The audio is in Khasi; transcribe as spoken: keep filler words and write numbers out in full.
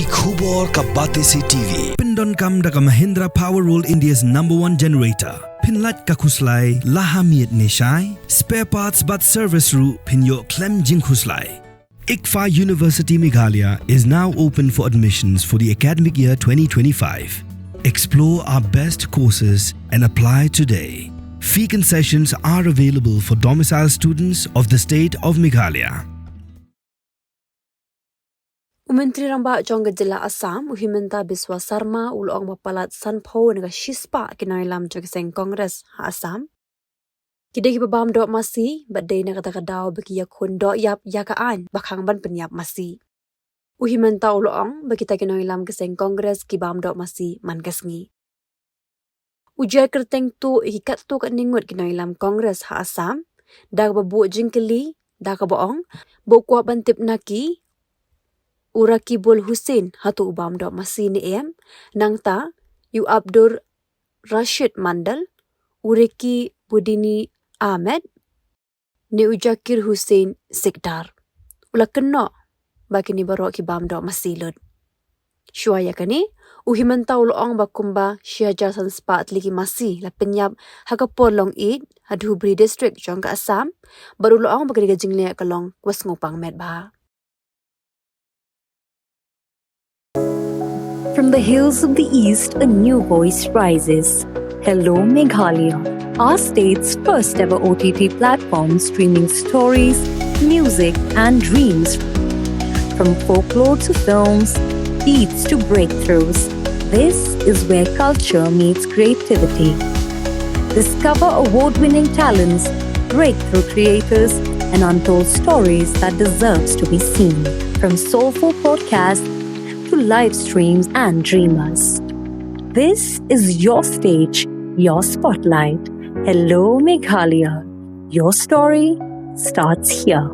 Ki khubor ka Batesi T V. Pyndonkam da ka Mahindra Power World, India's number one generator. Pynlait ka khuslai la ha miet ne shai. Spare parts bad service ruh phin ïoh khlem jingkhuslai. ICFAI University Meghalaya is now open for admissions for the academic year twenty twenty-five. Explore our best courses and apply today. Fee concessions are available for domicile students of the state of Meghalaya. U Myntri Rangbah jong ka jylla Assam, u Himanta Biswa Sarma, u la ong ba palat sanphew na ka shispah ki nongïalam jong ka seng Congress ha Assam ki dei kiba bam doh masi, bad dei na kata ka daw ba ki ïakhun doh ïap ïa ka aiñ ba khang ban pynïap masi. U Himanta u la ong ba kita ki nongïalam ka seng Congress ki bam doh masi man ka sngi. U Jai kyrteng tuh ïa ki katto katne ngut ki nongïalam Congress ha Assam da kaba buh jingkylli, da kaba ong ba u kwah ban tip na ki, u Rakibul Hussain hato u bam doh masi ne em, nangta ïa u Abdur Rashid Mandal, u Reki Budini Ahmed, ne u Jakir Hussain Sikdar. U la kynnoh ba kine baroh ki bam doh masi lut. Shuwa ïa kane, u Himanta u la ong ba kumba shi hajar san spah tylli ki masi la pynïap ha ka por long Eid ha Dhubri District jong ka Assam, bad u la ong ba kane ka jingleh ka long kaba sngewpang met bha. From the hills of the East, a new voice rises. Hello, Meghalaya, our state's first ever O T T platform streaming stories, music, and dreams. From folklore to films, beats to breakthroughs, this is where culture meets creativity. Discover award winning talents, breakthrough creators, and untold stories that deserves to be seen. From soulful podcasts to live streams and dreamers. This is your stage, your spotlight. Hello, Meghalaya. Your story starts here.